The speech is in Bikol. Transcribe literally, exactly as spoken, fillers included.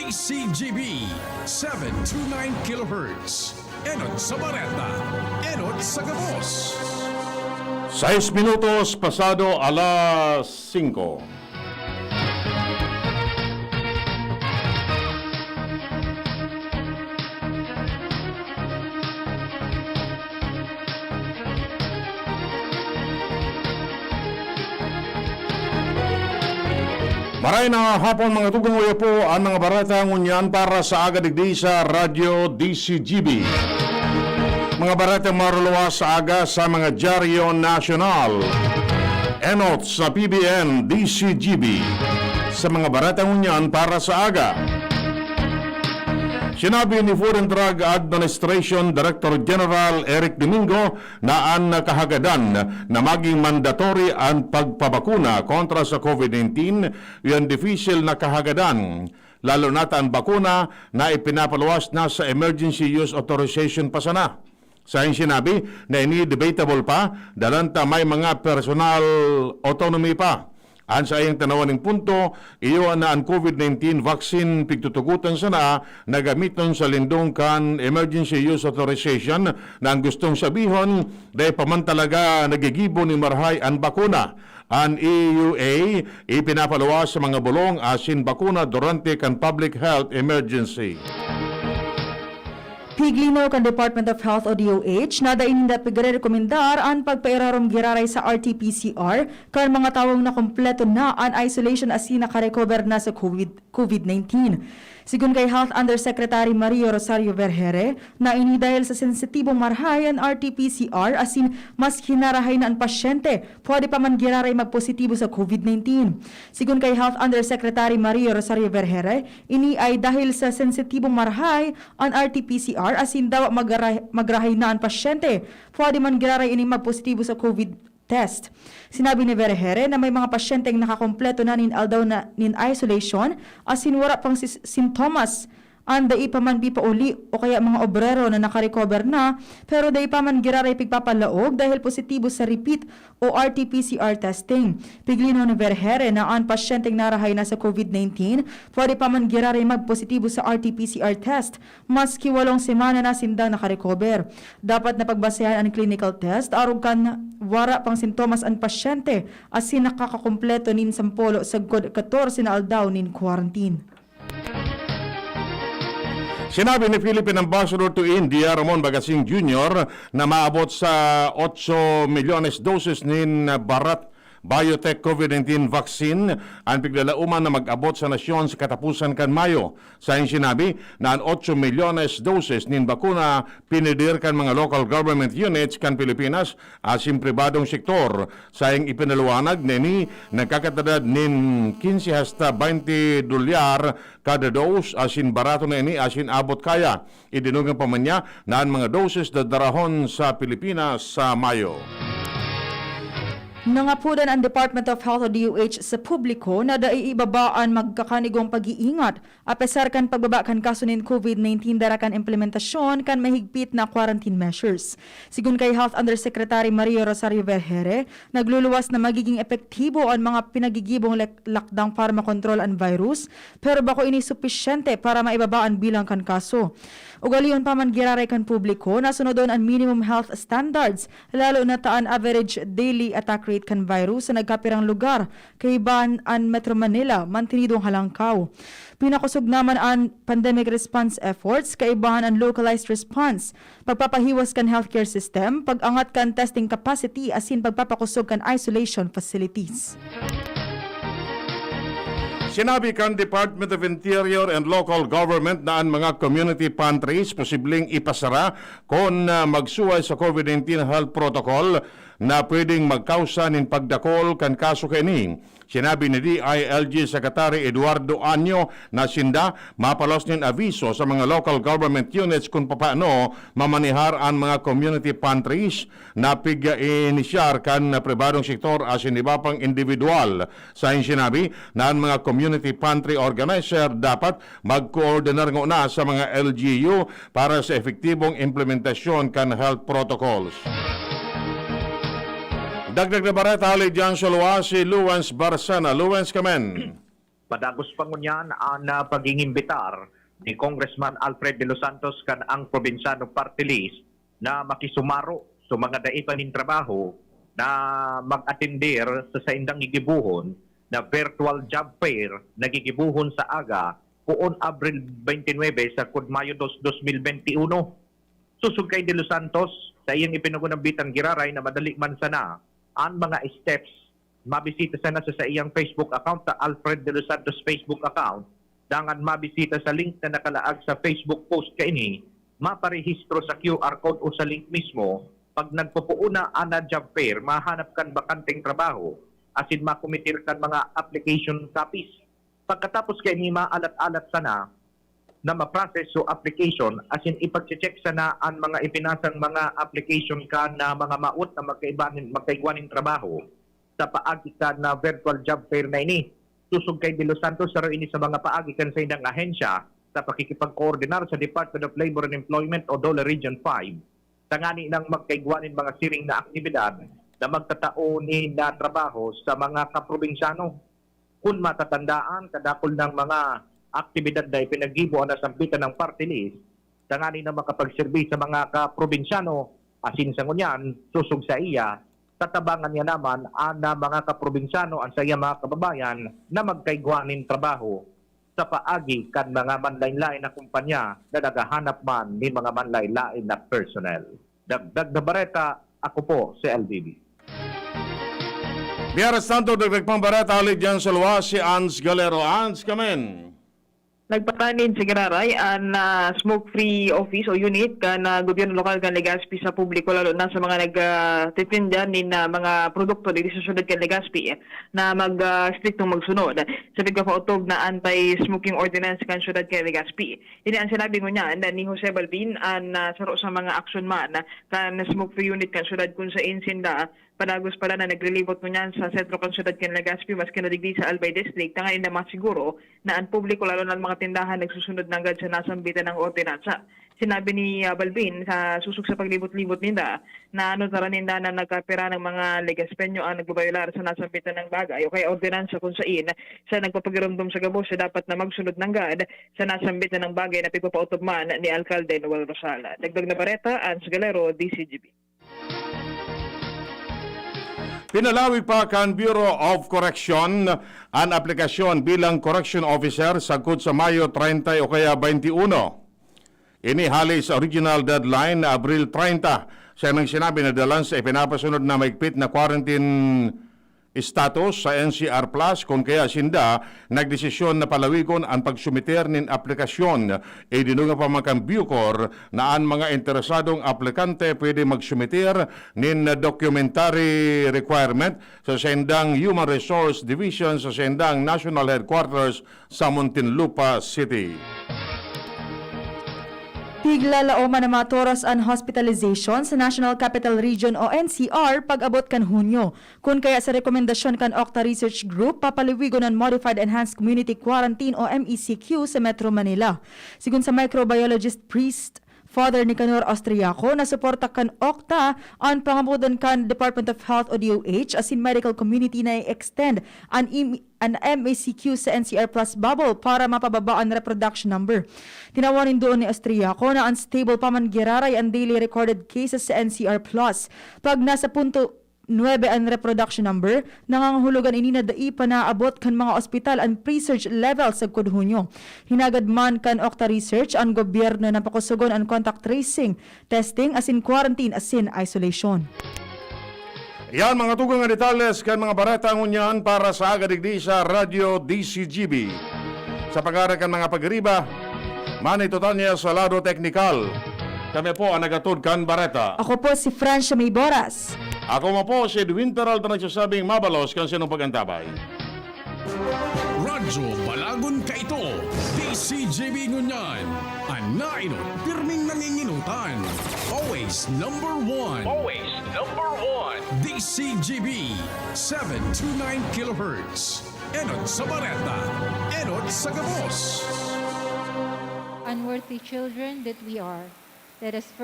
C G B, seven two nine kilohertz. Enot sa Bareta, enot sa gabos. Sais minutos pasado alas singko. Maray na hapon, mga tugang, uya po an mga bareta ngunyan para sa aga digdi sa Radyo D C G B. Mga bareta maruluwas sa aga sa mga dyaryo nasyonal. Enot sa P B N D C G B. Sa mga bareta ngunyan para sa aga. Sinabi ni Food and Drug Administration Director General Eric Domingo na an kahagadan na maging mandatory an pagpabakuna kontra sa COVID nineteen, iyan dipisil na kahagadan, lalo na ta an bakuna na ipinapaluwas na sa emergency use authorization pa sana. Sa iyang sinabi na ini debatable pa, dalan ta may mga personal autonomy pa. An sa iyang tanawan ning punto, iyo na an COVID nineteen vaccine pigtutugotan sana na gamiton sa lindong kan emergency use authorization, na ang gustong sabihon, dai pa man talaga nagigibo ni marahay an bakuna. An E U A ipinapaluwas sa mga bolong asin bakuna durante kan public health emergency. Piglinaw kan Department of Health o D O H na dai ninda pigrerekomendar an pagpairarom giraray sa R T P C R kan mga tawong nakompleto na an isolation asin nakarecover na sa COVID, COVID nineteen. Sigon kay Health Undersecretary Mario Rosario Vergere, na ini dahil sa sensitibong marahay an R T P C R asin maski narahay na an pasyente, pwede pa man giraray magpositibo sa COVID nineteen. Sigon kay Health Undersecretary Mario Rosario Vergere, ini ay dahil sa sensitibong marahay an R T P C R asin dawa magarahay, magrahay na an pasyente, pwede man giraray ini magpositibo sa COVID test. Sinabi ni Vergere na may mga pasyenteng nakakompleto na nin aldaw na nin isolation asin wara pang sis- sintomas an dai pa man pipauli o kaya mga obrero na nakarecover na pero dai pa man giraray pigpapalaog dahil positibo sa repeat o R T P C R testing. Piglinaw ni Vergere na an pasyenteng narahay na sa COVID nineteen, pwede pa man giraray magpositibo sa R T P C R test maski walong semana na sindang nakarecover. Dapat na pagbasehan an clinical test arog kan wara pang sintomas an pasyente asin nakakakompleto nin sampolo sagkod katorse na aldaw nin quarantine. Sinabi ni Philippine Ambassador to India, Ramon Bagasing Junior, na maabot sa otso milyones doses nin Bharat Biotech COVID nineteen vaccine an piglalauman na mag-abot sa nasyon sa katapusan kan Mayo. Sa iyang sinabi na an otso milyones doses nin bakuna pinidir kan mga local government units kan Pilipinas asin pribadong sektor. Sa iyang ipinaliwanag na ini nagkakatadad nin kinse hasta baynte dolyar kada dose asin barato na ini asin abot kaya. Idinogan pa man niya na an mga doses dadarahon sa Pilipinas sa Mayo. Nangapodan an Department of Health o D O H sa publiko na dai ibaba an magkakanigong pag-iingat apesar kan pagbaba kan kaso nin COVID nineteen dara kan implementasyon kan mahigpit na quarantine measures. Sigon kay Health Undersecretary Mario Rosario Vergere, nagluluwas na magiging epektibo an mga pinagigibong lek- lakdang para makontrol an virus, pero bako ini supisyente para maibaba an bilang kan kaso. Ugalion pa man giraray kan publiko na sunodon an minimum health standards, lalo na ta an average daily attack rate kan virus sa nagkapirang lugar, kaibahan an Metro Manila, mantinidong halangkaw. Pinakosog naman an pandemic response efforts, kaibahan an localized response, pagpapahiwas kan healthcare system, pag-angat kan testing capacity asin pagpapakosog kan isolation facilities. Sinabi kan Department of Interior and Local Government na an mga community pantries posibleng ipasara kun ah, magsuway sa COVID nineteen health protocol na pwedeng magkausa nin pagdakol kan kaso kaini. Sinabi ni D I L G Secretary Eduardo Anyo na sinda mapalos nin aviso sa mga local government units kun papaano mamanehar an mga community pantries na pig-inisyar kan pribadong sektor asin iba pang individual. Sa iyang sinabi na an mga community pantry organizer dapat magkoordinar ngona sa mga L G U para sa epektibong implementasyon kan health protocols. Dagdag na bareta hali diyan sa luwas si Luwens Barcena. Luwens, kamen. Padagos pa ngunyan an, ah, pag-iimbitar ni Congressman Alfred De Los Santos kan Ang Probinsyano Party List na makisumaro sa mga dai pa nin trabaho na mag-atender sa saindang gigibohon na virtual job fair na gigibohon sa aga, poon Abril twenty-nine sagkod Mayo dos, dos mil benti uno. Sosog kay De Los Santos, sa iyang ipinagunambitan giraray na madali man sana an mga steps, mabisita sana sa saiyang Facebook account, sa Alfred De Los Santos Facebook account, dangan mabisita sa link na nakalaag sa Facebook post kaini, maparehistro sa Q R code o sa link mismo. Pag nagpupuon na an job fair, mahanap kan bakanteng trabaho, asin makomitir kan mga application copies. Pagkatapos kaini, maalat-alat sana na ma-process so application, asin ipagche-check sana an mga ipinasang mga application kan na mga mawot na magkaiba nin, magkaigwa nin trabaho sa paagi kan na virtual job fair na ini. Sosog kay De Los Santos, saro ini sa mga paagi kan saindang ahensya sa pakikipagkoordinar sa Department of Labor and Employment o DOLE Region five, tangani nang magkaigwa nin mga siring na aktibidad na magtatao nin na trabaho sa mga kaprobinsyano. Kun matatandaan, kadakul nang mga aktibidad na ipinaggibo an nasambitan nang party list, tanganing na makapagserbi sa mga kaprobinsyano, asin sa ngunyan, sosog saiya, tatabangan niya naman an, ah, mga kaprobinsyano, an saiyang mga kababayan na magkaigwa nin trabaho sa paagi kan mga manlaen-laen na kumpanya na naghahanap man nin mga manlaen-laen na personnel. Dagdag na bareta, ako po si L D B. Mientras tanto, dagdag pang bareta, hali diyan sa luwas, si Ans Galero. Ans, kamen. Nagpatanid sa giraray an, ah, smoke-free office o unit kan, ah, gobyerno lokal kan Legazpi sa publiko, lalo na sa mga nag, ah, titinda nin, ah, mga produkto diri sa syudad kan Legazpi na mag, ah, striktong magsunod sa pigpapaotob na anti-smoking ordinance kan syudad kan Legazpi. Ini an sinabi ngunyan ni Jose Balbin, an, ah, saro sa mga action man kan smoke-free unit kan syudad, kun sain sinda padagos pala na naglilibot ngunyan sa sentro kan syudad kan Legazpi, maski na digdi sa Albay District, tanganing na masiguro na an publiko, lalo na an mga tindahan, nagsusunod nanggad sa nasambitan na ordinansa. Sinabi ni, ah, Balbin, sa sosog sa paglibot-libot ninda, naanutaran ninda na nagkapira ng mga Legazpeño ang nagbabayolar sa nasambitan na bagay o kaya ordinansa, kun sain sa nagpapagiromdom sa gabos na dapat na magsunod nanggad sa nasambitan na bagay na pigpapaotob man ni Alkalde Noel Rosal. Dagdag na bareta, Ans Galero, D C G B. Pinalawig pa kan Bureau of Correction an aplikasyon bilang correction officer sagkod sa Mayo treinta o kaya twenty-one. Ini hali sa original deadline na Abril treinta. Siya nang sinabi na dalan sa ipinapasunod na maigpit na quarantine status sa N C R Plus, kun kaya sinda nagdesisyon na palawigon an pagsumiter nin aplikasyon. Idinunga pa man kan Bucor na an mga interesadong aplikante pwede magsumiter nin documentary requirement sa saindang Human Resource Division sa saindang National Headquarters sa Muntinlupa City. Tiglalaoman na matoros an hospitalization sa National Capital Region o N C R pag-abot kan Hunyo. Kun kaya sa rekomendasyon kan Octa Research Group, papaliwigon an Modified Enhanced Community Quarantine o M E C Q sa Metro Manila. Sigon sa microbiologist priest Father Nicanor Austriaco, na suporta kan Octa an pangamudan kan Department of Health o D O H asin medical community na i-extend an im-, an M E C Q sa N C R Plus bubble para mapababa an reproduction number. Tinawan nin duon ni Austriaco na an stable pa man giraray an daily recorded cases sa N C R Plus. Pag nasa punto nuebe an reproduction number, nangangahulugan ini na dai pa naabot kan mga ospital an pre-surge level sagkod Hunyo. Hinagad man kan Octa Research an gobyerno na pakusogon an contact tracing, testing asin quarantine asin isolation. Yan, mga tugang na detalles kan mga bareta ngunyan para sa aga digdi sa Radyo D C G B. Sa pangaran kan mga pagiriba, Manny Totanya sa lado teknikal. Kami po ang nagatod kan bareta. Ako po si Francia May Boras. Ako man po si Edwin Peralta, nagsasabing mabalos kan sinong pag-antabay. Radyo Balagon Kaito, D C G B ngunyan. An nainot, pirming nanginginutan. Always number one. Always number one. D C G B, seven two nine kilohertz. Enot sa bareta, enot sa gabos. Unworthy children that we are, let us